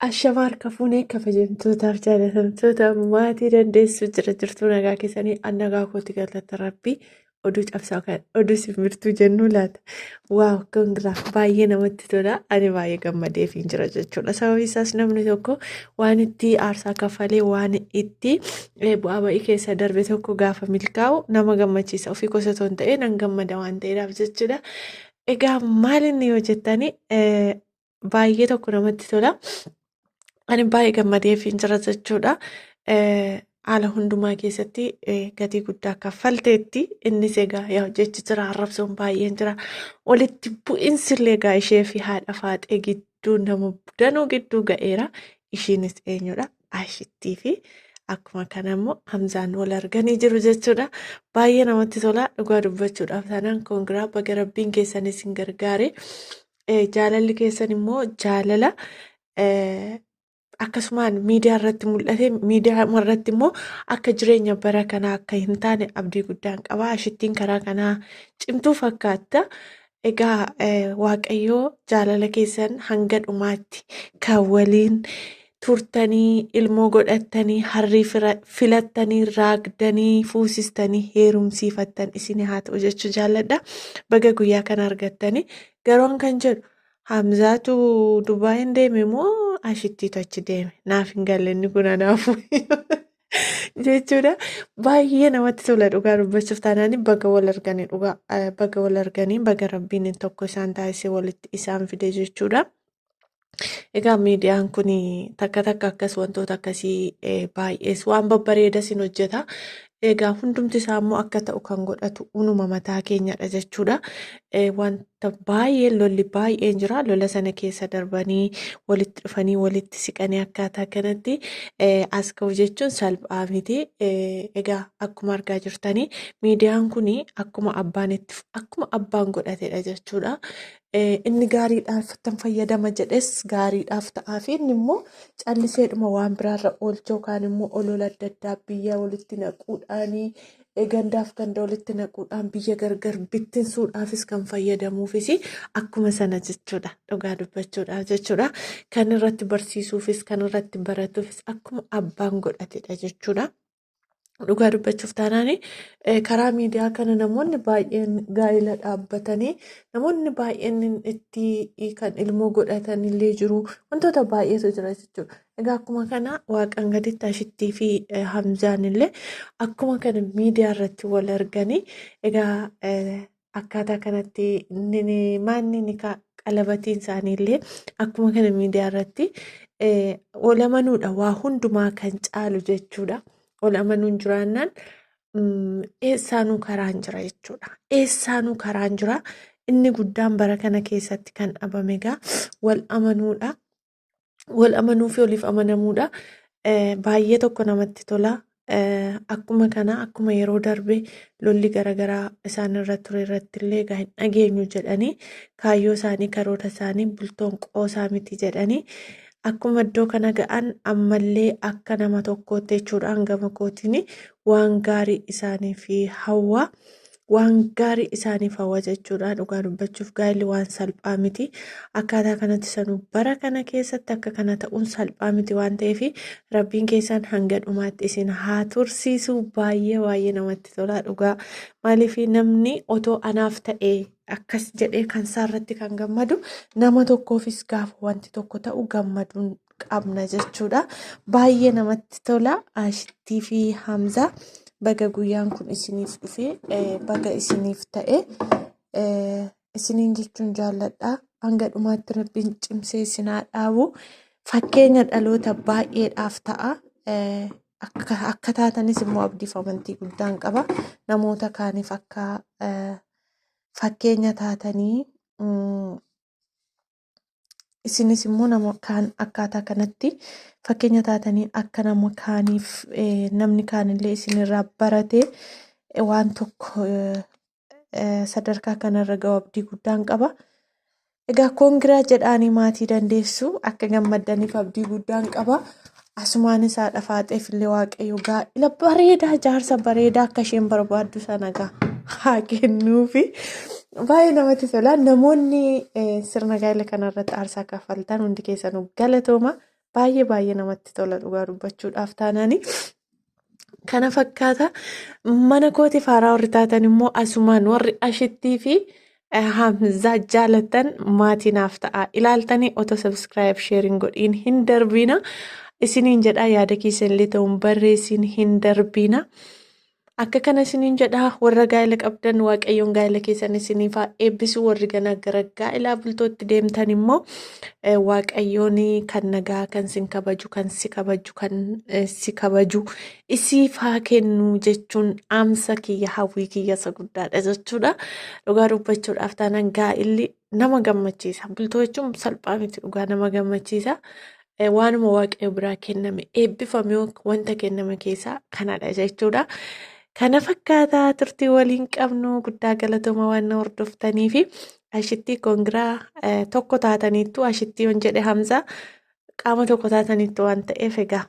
Ashama harka fuunee kabajamtootaaf jaalatamtoota maatii dandeessuu jira jirtuu nagaa keessanii an nagaa kooti galata rabbii oduu cabsaa kan oduu simbirtuu jennu laata. Waaw congra baay'ee namatti tola ani baay'ee gammadeefiin jira jechuudha. Sababi isaas namni tokko waan itti aarsaa kaffalee waan itti bu'aa ba'ii keessa darbe tokko gaafa milkaa'u nama gammachiisa ofii gosa otoo hin ta'in nan gammada waan ta'eedhaaf jechuudha. Egaa maal inni yoo jettani baay'ee tokko namatti tola. Ani baay'ee gammadeefiin jira jechuudha. Haala hundumaa keessatti gatii guddaa kaffalteetti. Innis egaa yaa jechi jira arrabsoon baay'een jira. Walitti bu'insi illee egaa ishee fi haadha faaxee gidduu nama danuu gidduu ga'eera. Ishiinis eenyudha? Ashittii fi akkuma kana immoo Hamzaan wal arganii jiru jechuudha. Baay'ee namatti tola dhugaa dubbachuudhaaf taanaan koongiraa baga rabbiin keessan isin gargaare. Jaalalli keessan immoo jaalala akkasumaan miidiyaa irratti mul'ate miidiyaa irratti immoo akka jireenya bara kanaa akka hin taane abdii guddaan qaba. Ashittiin karaa kanaa cimtuu fakkaatta. Egaa Waaqayyoo jaalala keessan hanga dhumaatti kan waliin turtanii ilmoo godhattanii harrii filattanii raagdanii fuusistanii heerumsiifattan isin haa ta'u jechuu jaalladha. Baga guyyaa kana argattanii garoon kan jedhu Hamzaatu Dubaayin deeme moo Ashittiitu achi deeme? Naaf hin galle inni kun anaafu jechuudha. Baay'ee namatti tola dhugaa dubbachuuf taanaan baga wal arganii dhugaa baga wal arganii baga rabbiin tokko isaan taasisee walitti isaan fide jechuudha. Egaa miidiyaan kun takka takka akkas wantoota akkasii baay'ees waan babbareedas hin hojjeta. Egaa hundumti isaa immoo akka ta'u kan godhatu unuma mataa keenyadha jechuudha. Wanta baay'ee lolli baay'een jira. Lola sana keessa darbanii walitti dhufanii walitti siqanii akkaataa kanatti as ga'u jechuun salphaa miti. Egaa akkuma argaa jirtanii miidiyaan kun akkuma abbaan itti akkuma abbaan godhatedha jechuudha. Inni gaariidhaaf ittan fayyadama jedhes gaariidhaaf ta'aa fi inni immoo calliseedhuma waan biraarra oolchoo yookaan immoo olola adda addaa biyya walitti naquudhaanii gandaaf ganda walitti naquudhaan biyya gargar bittinsuudhaafis kan fayyadamuufis akkuma sana jechuudha dhugaa dubbachuudhaaf jechuudha kan irratti barsiisuufis kan irratti baratuufis akkuma abbaan godhatedha jechuudha. Dhugaa dubbachuuf taanaan karaa miidiyaa kana namoonni baay'een gaa'ela dhaabbatanii namoonni baay'een itti kan ilmoo godhatan illee jiru wantoota baay'eetu jira jechuudha. Egaa akkuma kana waaqan gaditti Ashittii fi Hamzaan illee akkuma kana miidiyaa irratti wal arganii egaa akkaataa kanatti maanni ni qalabatiin isaanii illee akkuma kana miidiyaa irratti wal amanuudha waa hundumaa kan caalu jechuudha. Wal amanuun jiraannaan eessaanuu karaan jira jechuudha. Eessaanuu karaan jira. Inni guddaan bara kana keessatti kan dhabame egaa wal amanuudha. Wal amanuu fi waliif amanamuudha. Baay'ee tokko namatti tola. Akkuma kana akkuma yeroo darbe lolli garaagaraa isaan irra ture irratti illee egaa hin dhageenyu jedhanii kaayyoo isaanii karoora isaanii bultoon qoosaa miti jedhanii akkuma iddoo kana ga'an ammallee akka nama tokkootti jechuudhaan gama kootiin waan gaarii isaaniif hawwa. Waan gaarii isaaniif hawwa jechuudha. Dhugaa dubbachuuf gaa'elli waan salphaa miti. Akkaataa kanatti sanuu bara kana keessatti akka kana ta'uun salphaa miti waan ta'eef rabbiin keessan hanga dhumaatti isin haa tursiisu. Baay'ee baay'ee namatti tola dhugaa. Maaliif namni otoo anaaf ta'ee akkas jedhee kan isaarratti kan gammadu nama tokkoofis gaafa wanti tokko ta'u gammaduun qabna jechuudha. Baay'ee namatti tola. Ashittii fi Hamzaa baga guyyaan kun isiniif dhufe baga isiniif ta'e isiniin jechuun jaalladha. Hanga dhumaatti rabbiin cimsee isin haa dhaabu. Fakkeenya dhaloota baay'eedhaaf ta'a. Akka taatanis immoo abdiif amantii guddaan qaba. Namoota kaaniif akka fakkeenya taatanii isinis immoo nama kaan akkaataa kanatti fakkeenya taatanii akka nama kaaniif namni kaanillee isinirraa baratee waan tokko sadarkaa kanarra ga'u abdii guddaan qaba. Egaa koongiraa jedhaanii maatii dandeessu akka gammaddaniif abdii guddaan qaba. Asumaanis haadha faaxeef illee waaqayyo gaa'ila bareedaa jaarsa bareedaa akka isheen barbaaddu sana gaa haa kennuufi. Baay'ee namatti tola. Namoonni sirna gaa'ila kanarratti aarsaa kaffaltan hundi keessanuu galatooma. Baay'ee baay'ee namatti tola dhugaa dubbachuudhaaf taanaani. Kana fakkaata. Mana kootiif haaraa warri taatan immoo asumaan warri Ashittii fi Hamzaa jaalattan maatii naaf ta'a. Ilaaltanii otoo subscribe sharing godhiin hin darbiina. Isiniin jedha, yaada keessan illee ta'uun barreessiin hin darbiina. Akka kana isiniin jedha. Warra gaa'ela qabdan, Waaqayyoon gaa'ela keessan isiniif haa eebbisu. Warri gana gara gaa'elaa bultootti deemtan immoo Waaqayyoon kan nagaa, kan sin kabaju, kan si kabaju, kan si kabaju isiif haa kennu jechuun dhaamsa kiyya, hawwii kiyya isa guddaadha jechuudha. Dhugaa dubbachuudhaaf taanaan gaa'elli nama gammachiisa. Bultoo jechuun salphaa miti, dhugaa nama gammachiisa. Waanuma Waaqayyo biraa kenname, eebbifame wanta kenname keessaa kanadha jechuudha. Kana fakkaataa turtii waliin qabnu. Guddaa galatooma waan na hordoftanii fi Ashittii congra. Tokko taataniittu, Ashittii yoon jedhe Hamzaa, qaama tokko taataniittu waan ta'eef egaa.